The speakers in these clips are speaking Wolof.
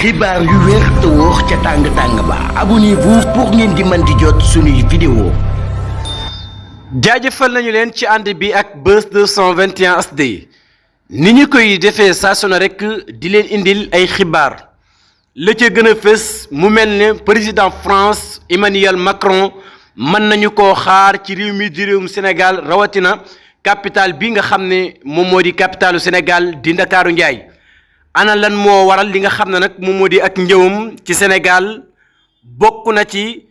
xibaar yu wér te wóor ca tàng ba abonnez-vous pour ngeen di mën di jot suñuy vidéo. jaajëfal nañu leen ci ànd bi ak Buzz 221 HD ni ñu koy defee saa su ne rek di leen indil ay xibaar la ca gën a fës mu mel ne président France Emmanuel Macron mën nañu koo xaar ci réew mi di réewum Sénégal rawatina capitale bi nga xam ne moom moo di capitalu Sénégal di Ndakaaru Njaay. ana lan moo waral li nga xam ne nag moom moo di ak njëwam ci Sénégal bokk na ci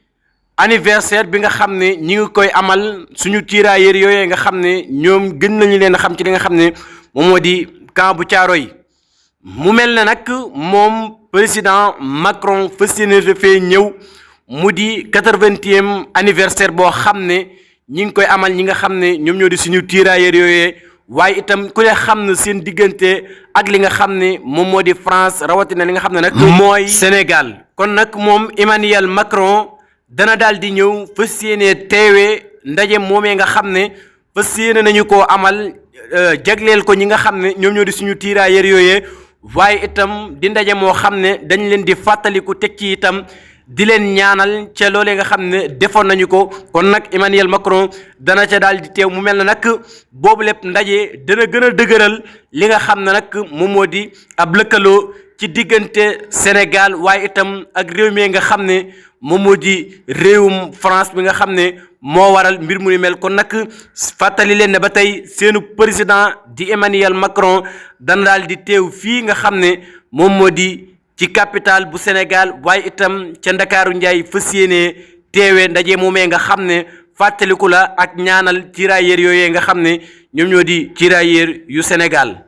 anniversaire bi nga xam ne ñi ngi koy amal suñu tirailleurs yooyee nga xam ne ñoom gën nañu leen a xam ci li nga xam ne moom moo di camp bu Thiaroye mu mel ne nag moom président Macron fas yéene dafee ñëw mu di 80e anniversaire boo xam ne ñi ngi koy amal ñi nga xam ne ñoom ñoo di suñu tirailleurs yooyee. waaye itam ku ne xam na seen diggante ak li nga xam ne moom moo di France rawatina li nga xam ne nag mooy Sénégal kon nag moom Emmanuel Macron dana daal di ñëw fas yéene teewee ndaje moomee nga xam ne fas yéene nañu koo amal jagleel ko ñi nga xam ne ñoom ñoo di suñu tirailleurs yooyee waaye itam di ndaje moo xam ne dañ leen di fàttaliku teg ci itam di leen ñaanal ca loolee nga xam ne defoon nañu ko kon nag Emmanuel Macron dana ca daal di teew mu mel ne nag boobu lépp ndaje dana gën a dëgëral li nga xam ne nag moom moo di ab lëkkaloo ci diggante Sénégal waaye itam ak réew mi nga xam ne moom moo di réewum France bi nga xam ne moo waral mbir mu ni mel kon nag fàttali leen ne ba tey seenu président di Emmanuel Macron dana daal di teew fii nga xam ne moom moo di ci capitale bu Sénégal waaye itam ca Ndakaaru Njaay fas yéene teewee ndaje moomee nga xam ne fàttaliku la ak ñaanal tirailleurs yooyee nga xam ne ñoom ñoo di tirailleurs yu Sénégal.